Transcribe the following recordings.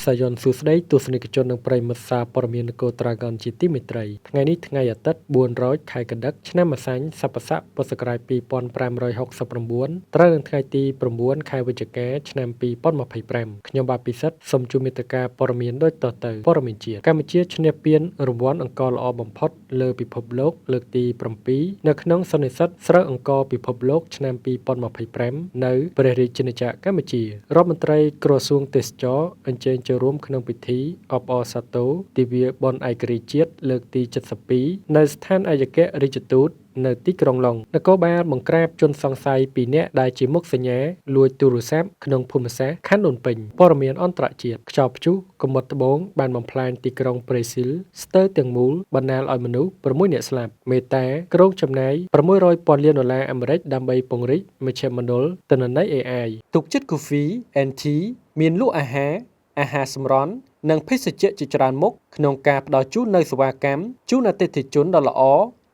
សាយនសួស្តីទស្សនិកជននិងប្រិយមិត្តសារព័ត៌មាននគរត្រាហ្គនជាទីមេត្រីថ្ងៃនេះថ្ងៃអាទិត្យ4រោចខែកត្តិកឆ្នាំម្សាញ់ស័ព្ទស័កពុទ្ធសករាជ2569ត្រូវនឹងថ្ងៃទី9ខែវិច្ឆិកាឆ្នាំ2025ខ្ញុំបាទពិសិដ្ឋសូមជួបមេត្តាព័ត៌មានដូចតទៅព័ត៌មានជាតិកម្ពុជាឈ្នះពានរង្វាន់អង្ករល្អបំផុតលើពិភពលោកលើកទី7នៅក្នុងសន្និសីទស្រូវអង្ករពិភពលោកឆ្នាំ2025នៅព្រះរាជាណាចក្រកម្ពុជារដ្ឋមន្ត្រីក្រសួងទេសចរណ៍អញ្ជើញចូលរួមក្នុងពិធីអបអរសាទរទិវាបុណ្យឯករាជ្យជាតិលើកទី72នៅស្ថានឯកអគ្គរដ្ឋទូតនៅទីក្រុងឡុងនគរបាលបង្ក្រាបជនសង្ស័យ2នាក់ដែលជាមុខសញ្ញាលួចទូរស័ព្ទក្នុងភូមិសាស្ត្រខណ្ឌដូនពេញព័ត៌មានអន្តរជាតិខ្យល់ព្យុះកមុតត្បូងបានបំផ្លាញទីក្រុងប្រេស៊ីលស្ទើរទាំងមូលបណ្ដាលឲ្យមនុស្ស6នាក់ស្លាប់មេតាក្រុងចំណាយ600ពាន់លានដុល្លារអាមេរិកដើម្បីពង្រីកមជ្ឈមណ្ឌលទិន្នន័យ AI ទុកចិត្ត Coffee and Tea មានលក់អាហារអាហារសម្រន់និងភេសជ្ជៈជាច្រើនមុខក្នុងការផ្ដល់ជូននូវសេវាកម្មជូនអតិថិជនដ៏ល្អ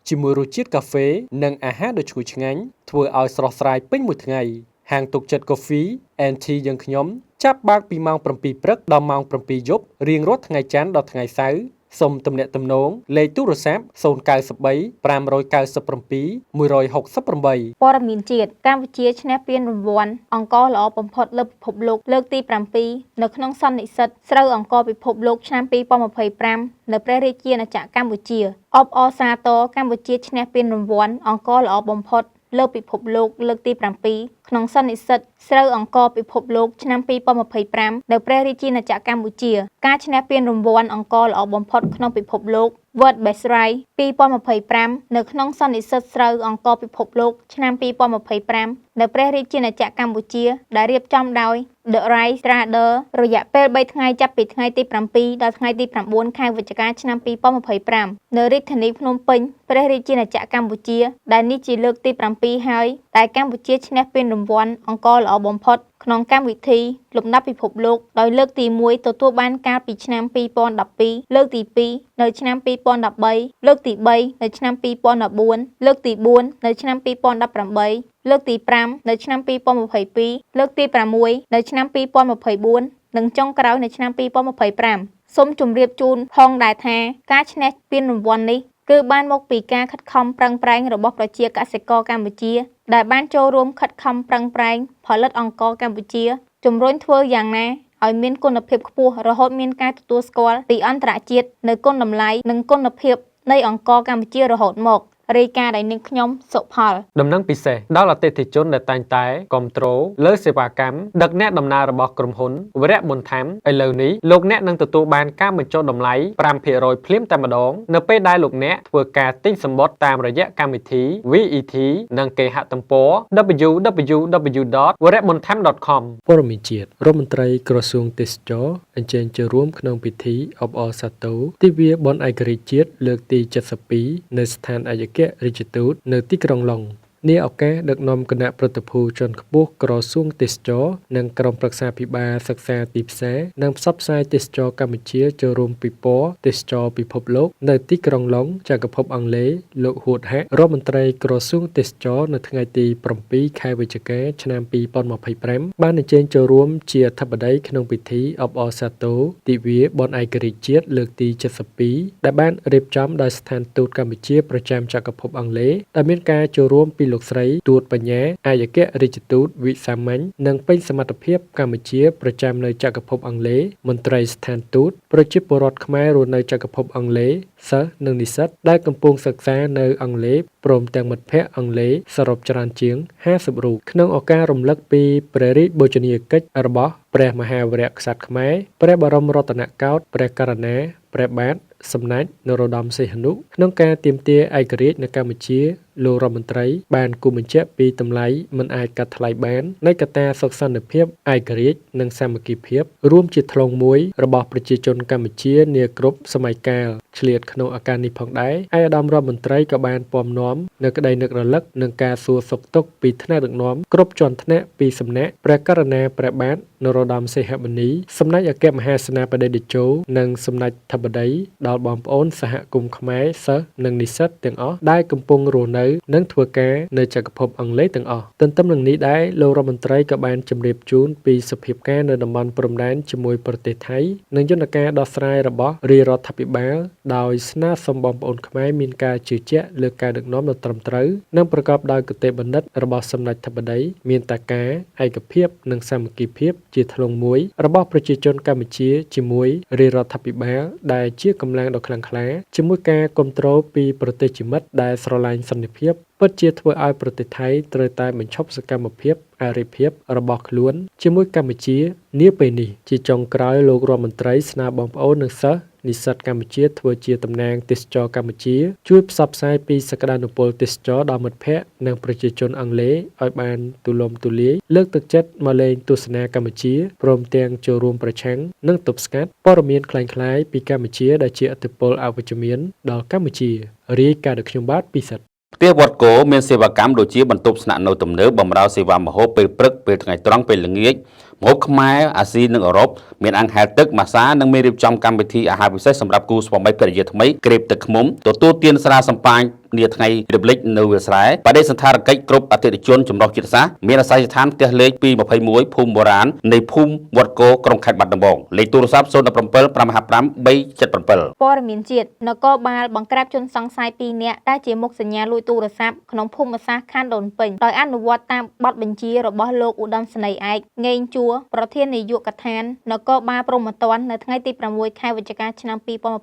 ជាមួយរសជាតិកាហ្វេនិងអាហារដ៏ឈ្ងុយឆ្ងាញ់ធ្វើឲ្យស្រស់ស្រាយពេញមួយថ្ងៃហាងទុកចិត្ត Coffee and Tea យើងខ្ញុំចាប់បើកពីម៉ោង7ព្រឹកដល់ម៉ោង7យប់រៀងរាល់ថ្ងៃច័ន្ទដល់ថ្ងៃសៅរ៍សូមទំនាក់ទំនងលេខទូរស័ព្ទ093 597 168 ព័ត៌មានជាតិកម្ពុជាឈ្នះពានរង្វាន់អង្ករល្អបំផុតលើពិភពលោកលើកទី7នៅក្នុងសន្និសីទស្រូវអង្ករពិភពលោកឆ្នាំ2025នៅព្រះរាជាណាចក្រកម្ពុជាអបអរសាទរកម្ពុជាឈ្នះពានរង្វាន់អង្ករល្អបំផុតលើពិភពលោកលើកទី7ក្នុងសន្និសីទស្រូវអង្ករពិភពលោកឆ្នាំ2025នៅព្រះរាជាណាចក្រកម្ពុជាការឈ្នះពានរង្វាន់អង្ករល្អបំផុតក្នុងពិភពលោក World Best Rice 2025នៅក្នុងសន្និសីទស្រូវអង្ករពិភពលោកឆ្នាំ2025នៅព្រះរាជាណាចក្រកម្ពុជាដែលរៀបចំដោយ The Rice Trader រយៈពេល3ថ្ងៃចាប់ពីថ្ងៃទី7ដល់ថ្ងៃទី9ខែវិច្ឆិកាឆ្នាំ2025នៅរាជធានីភ្នំពេញព្រះរាជាណាចក្រកម្ពុជាដែលនេះជាលើកទី7ហើយដែលកម្ពុជាឈ្នះពានរង្វាន់អង្ករល្អបំផុតក្នុងកម្មវិធីលំដាប់ពិភពលោកដោយលើកទី1ទទួលបានកាលពីឆ្នាំ2012លើកទី2នៅឆ្នាំ2013លើកទី3នៅឆ្នាំ2014លើកទី4នៅឆ្នាំ2018លើកទី5នៅឆ្នាំ2022លើកទី6នៅឆ្នាំ2024និងចុងក្រោយនៅឆ្នាំ2025សូមជម្រាបជូនផងដែរថាការឈ្នះពានរង្វាន់នេះគឺបានមកពីការខិតខំប្រឹងប្រែងរបស់ប្រជាកសិករកម្ពុជាដែលបានចូលរួមខិតខំប្រឹងប្រែងផលិតអង្ករកម្ពុជាជំរុញធ្វើយ៉ាងណាឲ្យមានគុណភាពខ្ពស់រហូតមានការទទួលស្គាល់ពីអន្តរជាតិនៅគុណតម្លៃនិងគុណភាពនៃអង្ករកម្ពុជារហូតមករាយការណ៍ដោយនាងខ្ញុំសុផល ដំណឹងពិសេសដល់អតិថិជនដែលតែងតែគ្រប់គ្រងលើសេវាកម្មដឹកអ្នកដំណើររបស់ក្រុមហ៊ុនវរៈប៊ុនថាំឥឡូវនេះលោកអ្នកនឹងទទួលបានការបញ្ចុះតម្លៃ5%ភ្លាមតែម្ដងនៅពេលដែលលោកអ្នកធ្វើការទិញសំបុត្រតាមរយៈកម្មវិធី VET និងគេហទំព័រ www.varabuntham.com ព័ត៌មានជាតិរដ្ឋមន្ត្រីក្រសួងទេសចរណ៍អញ្ជើញចូលរួមក្នុងពិធីអបអរសាទរទិវាបុណ្យឯករាជ្យជាតិលើកទី72នៅស្ថានឯកអគ្គរដ្ឋទូតនៅទីក្រុងឡុងនាឱកាសដឹកនាំគណៈប្រតិភូជាន់ខ្ពស់ក្រសួងទេសចរណ៍និងក្រុមប្រឹក្សាភិបាលសិក្សាទីផ្សារនិងផ្សព្វផ្សាយទេសចរណ៍កម្ពុជាចូលរួមពិព័រណ៍ទេសចរណ៍ពិភពលោកនៅទីក្រុងឡុងចក្រភពអង់គ្លេសលោកហួតហាក់រដ្ឋមន្ត្រីក្រសួងទេសចរណ៍នៅថ្ងៃទី7ខែវិច្ឆិកាឆ្នាំ2025បានអញ្ជើញចូលរួមជាអធិបតីក្នុងពិធីអបអរសាទរទិវាបុណ្យឯករាជ្យជាតិលើកទី72ដែលបានរៀបចំដោយស្ថានទូតកម្ពុជាប្រចាំចក្រភពអង់គ្លេសដែលមានការចូលរួមពីលោកស្រីទូតបញ្ញាឯកអគ្គរដ្ឋទូតវិសាមញ្ញនិងពេញសមត្ថភាពកម្ពុជាប្រចាំនៅចក្រភពអង់គ្លេសមន្ត្រីស្ថានទូតប្រជាពលរដ្ឋខ្មែររស់នៅចក្រភពអង់គ្លេសសិស្សនិងនិស្សិតដែលកំពុងសិក្សានៅអង់គ្លេសព្រមទាំងមិត្តភ័ក្តិអង់គ្លេសសរុបច្រើនជាង50រូបក្នុងឱកាសរំលឹកពីព្រះរាជបូជនីយកិច្ចរបស់ព្រះមហាវីរក្សត្រខ្មែរព្រះបរមរតនកោដ្ឋព្រះករុណាព្រះបាទសម្ដេចនរោត្តមសីហនុក្នុងការទាមទារឯករាជ្យនៅកម្ពុជាលោករដ្ឋមន្ត្រីបានគូសបញ្ជាក់ពីតម្លៃមិនអាចកាត់ថ្លៃបាននៃកត្តាសុខសន្តិភាពឯករាជ្យនិងសាមគ្គីភាពរួមជាធ្លុងមួយរបស់ប្រជាជនកម្ពុជានាគ្រប់សម័យកាលឆ្លៀតក្នុងឱកាសនេះផងដែរឯកឧត្តមរដ្ឋមន្ត្រីក៏បានពំនាំនៅក្តីនឹករលឹកនិងការសួរសុខទុក្ខពីថ្នាក់ដឹកនាំគ្រប់ជាន់ថ្នាក់ពីសំណាក់ព្រះករុណាព្រះបាទនរោត្តមសីហមុនីសម្ដេចអគ្គមហាសេនាបតីតេជោនិងសម្ដេចធិបតីដល់បងប្អូនសហគមន៍ខ្មែរសិស្សនិងនិស្សិតទាំងអស់ដែលកំពុងរស់នៅ នៅនិងធ្វើការនៅចក្រភពអង់គ្លេសទាំងអស់ទន្ទឹមនឹងនេះដែរលោករដ្ឋមន្ត្រីក៏បានជម្រាបជូនពីសភាពការណ៍នៅតំបន់ព្រំដែនជាមួយប្រទេសថៃនិងយន្តការដោះស្រាយរបស់រាជរដ្ឋាភិបាលដោយស្នើសុំបងប្អូនខ្មែរមានការជឿជាក់លើការដឹកនាំដ៏ត្រឹមត្រូវនិងប្រកបដោយគតិបណ្ឌិតរបស់សម្ដេចធិបតីមានតែការឯកភាពនិងសាមគ្គីភាពជាធ្លុងមួយរបស់ប្រជាជនកម្ពុជាជាមួយរាជរដ្ឋាភិបាលដែលជាកម្លាំងដ៏ខ្លាំងក្លាជាមួយការគ្រប់គ្រងពីប្រទេសជាមិត្តដែលស្រឡាញ់សន្តិភាពពិតជាធ្វើឲ្យប្រទេសថៃត្រូវតែបញ្ឈប់សកម្មភាពអរិភាពរបស់ខ្លួនជាមួយកម្ពុជានាពេលនេះជាចុងក្រោយលោករដ្ឋមន្ត្រីស្នើបងប្អូននិងសិស្សនិស្សិតកម្ពុជាធ្វើជាតំណាងទេសចរកម្ពុជាជួយផ្សព្វផ្សាយពីសក្តានុពលទេសចរដល់មិត្តភ័ក្តិនិងប្រជាជនអង់គ្លេសឲ្យបានទូលំទូលាយលើកទឹកចិត្តមកលេងទស្សនាកម្ពុជាព្រមទាំងចូលរួមប្រឆាំងនិងទប់ស្កាត់ព័ត៌មានក្លែងក្លាយពីកម្ពុជាដែលជាឥទ្ធិពលអវិជ្ជមានដល់កម្ពុជារាយការណ៍ដោយខ្ញុំបាទពិសិដ្ឋ ផ្ទះវត្តគោមានសេវាកម្មដូចជាបន្ទប់ស្នាក់នៅទំនើបបម្រើសេវាម្ហូបពេលព្រឹកពេលថ្ងៃត្រង់ពេលល្ងាចម្ហូបខ្មែរអាស៊ីនិងអឺរ៉ុបមានអង្គហែលទឹកម៉ាសានិងមានរៀបចំកម្មវិធីអាហារពិសេសសម្រាប់គូស្វាមីភរិយាថ្មីក្រេបទឹកឃ្មុំទទួលទានស្រាសំប៉ាញនាថ្ងៃរៀបលិចនៅវាលស្រែបដិសណ្ឋារកិច្ចគ្រប់អតិថិជនចម្រុះជាតិសាសន៍មានអាសយដ្ឋានផ្ទះលេខ221ភូមិបុរាណនៃភូមិវត្តគោក្រុងខេត្តបាត់ដំបងលេខទូរស័ព្ទ017 555 377 ព័ត៌មានជាតិនគរបាលបង្ក្រាបជនសង្ស័យ2នាក់ដែលជាមុខសញ្ញាលួចទូរស័ព្ទក្នុងភូមិសាស្ត្រខណ្ឌដូនពេញដោយអនុវត្តតាមបទបញ្ជារបស់លោកឧត្តមសេនីយ៍ឯកងេងជួរប្រធាននាយកដ្ឋាននគរបាលព្រហ្មទណ្ឌនៅថ្ងៃទី6ខែវិច្ឆិកាឆ្នាំ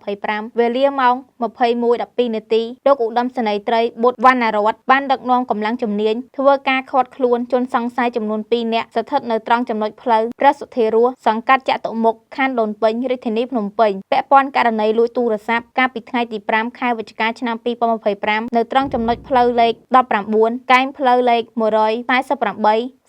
2025វេលាម៉ោង21:12នាទីលោកឧត្តមសេនីយ៍ត្រីបុត្រវណ្ណរតន៍បានដឹកនាំកម្លាំងជំនាញធ្វើការឃាត់ខ្លួនជនសង្ស័យចំនួន2នាក់ស្ថិតនៅត្រង់ចំណុចផ្លូវព្រះសុធារសសង្កាត់ចតុមុខខណ្ឌដូនពេញរាជធានីភ្នំពេញពាក់ព័ន្ធករណីលួចទូរស័ព្ទកាលពីថ្ងៃទី5ខែវិច្ឆិកាឆ្នាំ2025នៅត្រង់ចំណុចផ្លូវលេខ19កែងផ្លូវលេខ148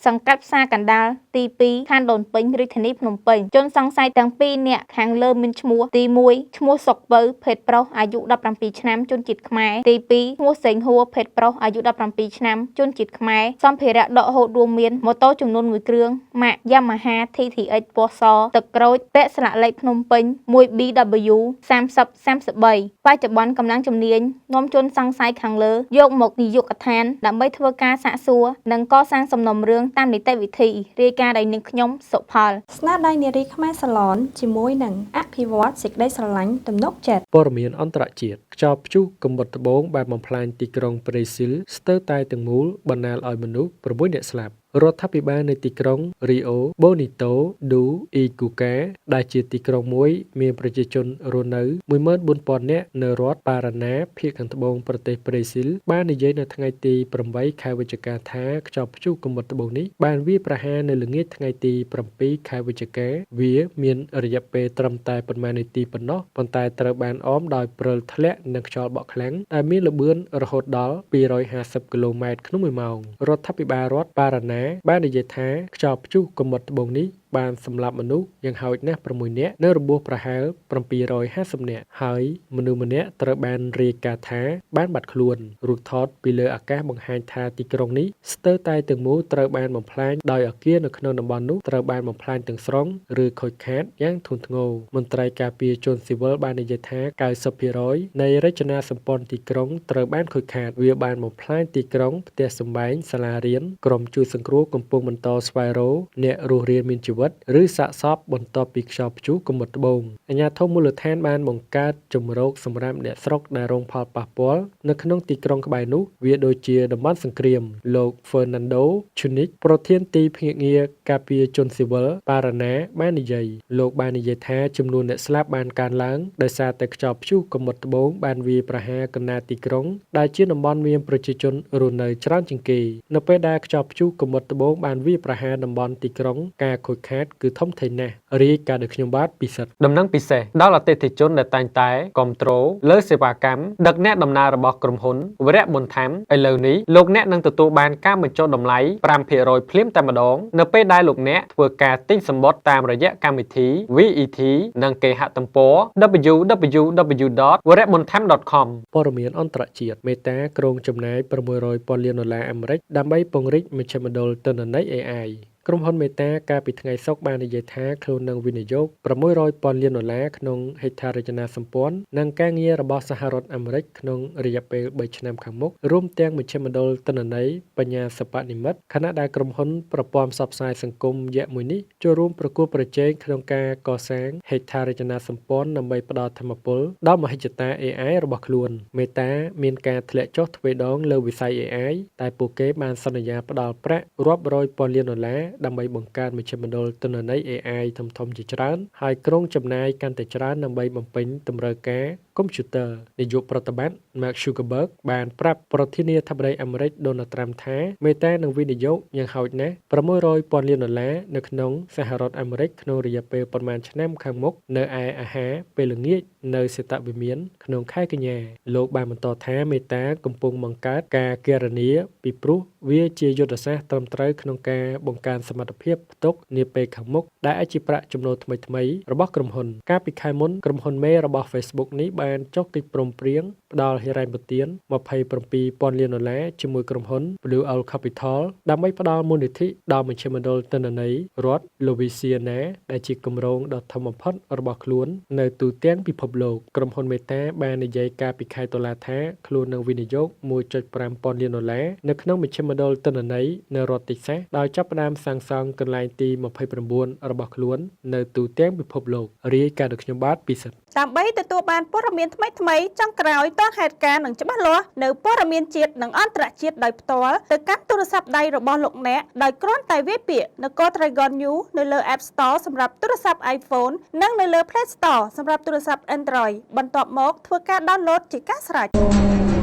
សង្កាត់ផ្សារកណ្ដាលទី2ខណ្ឌដូនពេញរាជធានីភ្នំពេញជនសង្ស័យទាំងពីរនាក់ខាងលើមានឈ្មោះទី1ឈ្មោះសុកពៅភេទប្រុសអាយុ17ឆ្នាំជនជាតិខ្មែរទី2ឈ្មោះសេងហួរភេទប្រុសអាយុ17ឆ្នាំជនជាតិខ្មែរសម្ភារៈដកហូតរួមមានម៉ូតូចំនួន1គ្រឿងម៉ាក Yamaha TTX ពណ៌សទឹកក្រូចពាក់ស្លាកលេខភ្នំពេញ 1BW 3033បច្ចុប្បន្នកម្លាំងជំនាញនាំជនសង្ស័យខាងលើយកមកនាយកដ្ឋានដើម្បីធ្វើការសាកសួរនិងកសាងសំណុំរឿងតាមនីតិវិធីរាយការណ៍ដោយនាងខ្ញុំសុផល ស្នាដៃនារីខ្មែរសាឡនជាមួយនឹងអភិវឌ្ឍសេចក្តីស្រឡាញ់ទំនុកចិត្ត ព័ត៌មានអន្តរជាតិខ្យល់ព្យុះកំបុតត្បូងបានបំផ្លាញទីក្រុងប្រេស៊ីលស្ទើរតែទាំងមូលបណ្ដាលឲ្យមនុស្ស6នាក់ស្លាប់រដ្ឋាភិបាលនៃទីក្រុងរីអូបូនីតូឌូអ៊ីគូកាដែលជាទីក្រុងមួយមានប្រជាជនរស់នៅ14,000នាក់នៅរដ្ឋប៉ារ៉ាណាភាគខាងត្បូងប្រទេសប្រេស៊ីលបាននិយាយនៅថ្ងៃទី8ខែវិច្ឆិកាថាខ្យល់ព្យុះកំបុតត្បូងនេះបានវាយប្រហារនៅល្ងាចថ្ងៃទី7ខែវិច្ឆិកាវាមានរយៈពេលត្រឹមតែប៉ុន្មាននាទីប៉ុណ្ណោះប៉ុន្តែត្រូវបានអមដោយព្រិលធ្លាក់និងខ្យល់បក់ខ្លាំងដែលមានល្បឿនរហូតដល់250គីឡូម៉ែត្រក្នុងមួយម៉ោងរដ្ឋាភិបាលរដ្ឋប៉ារ៉ាណាបាននិយាយថាខ្យល់ព្យុះកំបុតត្បូងនេះបានសម្លាប់មនុស្សយ៉ាងហោចណាស់6នាក់និងរបួសប្រហែល750នាក់ហើយមនុស្សម្នាក់ត្រូវបានរាយការណ៍ថាបានបាត់ខ្លួនរូបថតពីលើអាកាសបង្ហាញថាទីក្រុងនេះស្ទើរតែទាំងមូលត្រូវបានបំផ្លាញដោយអគារនៅក្នុងតំបន់នោះត្រូវបានបំផ្លាញទាំងស្រុងឬខូចខាតយ៉ាងធ្ងន់ធ្ងរមន្ត្រីការពារជនស៊ីវិលបាននិយាយថា90%នៃរចនាសម្ព័ន្ធទីក្រុងត្រូវបានខូចខាតវាបានបំផ្លាញទីក្រុងផ្ទះសម្បែងសាលារៀនក្រុមជួយសង្គ្រោះកំពុងបន្តស្វែងរកអ្នករស់រានមានជីវិតឬសាកសពបន្ទាប់ពីខ្យល់ព្យុះកំបុតត្បូងអាជ្ញាធរមូលដ្ឋានបានបង្កើតជម្រកសម្រាប់អ្នកស្រុកដែលរងផលប៉ះពាល់នៅក្នុងទីក្រុងក្បែរនោះវាដូចជាតំបន់សង្គ្រាមលោក Fernando Chunic ប្រធានទីភ្នាក់ងារការពារជនស៊ីវិលប៉ារ៉ាណាបាននិយាយលោកបាននិយាយថាចំនួនអ្នកស្លាប់បានកើនឡើងដោយសារតែខ្យល់ព្យុះកំបុតត្បូងបានវាយប្រហារកណ្ដាលទីក្រុងដែលជាតំបន់មានប្រជាជនរស់នៅច្រើនជាងគេនៅពេលដែលខ្យល់ព្យុះកំបុតត្បូងបានវាយប្រហារតំបន់ទីក្រុងការខូចខាតគឺធំធេងណាស់រាយការណ៍ដោយខ្ញុំបាទពិសិដ្ឋ ដំណឹងពិសេសដល់អតិថិជនដែលតែងតែគ្រប់គ្រងលើសេវាកម្មដឹកអ្នកដំណើររបស់ក្រុមហ៊ុនវរៈប៊ុនថាំឥឡូវនេះលោកអ្នកនឹងទទួលបានការបញ្ចុះតម្លៃ5%ភ្លាមតែម្ដងនៅពេលដែលលោកអ្នកធ្វើការទិញសំបុត្រតាមរយៈកម្មវិធី VET និងគេហទំព័រ www.varabuntham.com ព័ត៌មានអន្តរជាតិមេតាគ្រោងចំណាយ600ពាន់លានដុល្លារអាមេរិកដើម្បីពង្រីកមជ្ឈមណ្ឌលទិន្នន័យ AI ក្រុមហ៊ុនមេតាកាលពីថ្ងៃសុក្របាននិយាយថាខ្លួននឹងវិនិយោគ600ពាន់លានដុល្លារក្នុងហេដ្ឋារចនាសម្ព័ន្ធនិងការងាររបស់សហរដ្ឋអាមេរិកក្នុងរយៈពេល3ឆ្នាំខាងមុខរួមទាំងមជ្ឈមណ្ឌលទិន្នន័យបញ្ញាសិប្បនិម្មិតខណៈដែលក្រុមហ៊ុនប្រព័ន្ធផ្សព្វផ្សាយសង្គមយក្សមួយនេះចូលរួមប្រកួតប្រជែងក្នុងការកសាងហេដ្ឋារចនាសម្ព័ន្ធដើម្បីផ្ដល់ថាមពលដល់មហិច្ឆតា AI របស់ខ្លួនមេតាមានការធ្លាក់ចុះទ្វេដងលើវិស័យ AI តែពួកគេបានសន្យាផ្ដល់ប្រាក់រាប់រយពាន់លានដុល្លារដើម្បីបង្កើតមជ្ឈមណ្ឌលទិន្នន័យ AI ធំៗជាច្រើនហើយគ្រោងចំណាយកាន់តែច្រើនដើម្បីបំពេញតម្រូវការកុំព្យូទ័រនាយកប្រតិបត្តិ Mark Zuckerberg បានប្រាប់ប្រធានាធិបតីអាមេរិក Donald Trump ថាមេតានឹងវិនិយោគយ៉ាងហោចណាស់600ពាន់លានដុល្លារនៅក្នុងសហរដ្ឋអាមេរិកក្នុងរយៈពេលប៉ុន្មានឆ្នាំខាងមុខនៅឯអាហារពេលល្ងាចនៅសេតវិមានក្នុងខែកញ្ញាលោកបានបន្តថាមេតាកំពុងបង្កើតការគណនាពីព្រោះវាជាយុទ្ធសាស្ត្រត្រឹមត្រូវក្នុងការបង្កើនសមត្ថភាពផ្ទុកនាពេលខាងមុខដែលអាចជាប្រាក់ចំណូលថ្មីៗរបស់ក្រុមហ៊ុនកាលពីខែមុនក្រុមហ៊ុនមេរបស់ Facebook នេះបានចុះកិច្ចព្រមព្រៀងផ្ដល់ហិរញ្ញប្បទាន27ពាន់លានដុល្លារជាមួយក្រុមហ៊ុន Blue Owl Capital ដើម្បីផ្ដល់មូលនិធិដល់មជ្ឈមណ្ឌលទិន្នន័យរដ្ឋ Louisiana ដែលជាគម្រោងដ៏ធំបំផុតរបស់ខ្លួននៅទូទាំងពិភពលោកក្រុមហ៊ុនមេតាបាននិយាយកាលពីខែតុលាថាខ្លួននឹងវិនិយោគ1.5ពាន់លានដុល្លារនៅក្នុងមជ្ឈមណ្ឌលទិន្នន័យនៅរដ្ឋតិចសាសដោយចាប់ផ្ដើមសាងសង់កន្លែងទី29របស់ខ្លួននៅទូទាំងពិភពលោករាយការណ៍ដោយខ្ញុំបាទពិសិដ្ឋ ដើម្បីទទួលបានព័ត៌មានថ្មីៗចុងក្រោយទាន់ហេតុការណ៍និងច្បាស់លាស់នៅព័ត៌មានជាតិនិងអន្តរជាតិដោយផ្ទាល់ទៅកាន់ទូរស័ព្ទដៃរបស់លោកអ្នកដោយគ្រាន់តែវាយពាក្យនគរ Dragon News នៅលើ App Store សម្រាប់ទូរស័ព្ទ iPhone និងនៅលើ Play Store សម្រាប់ទូរស័ព្ទ Android បន្ទាប់មកធ្វើការ download ជាការស្រេច។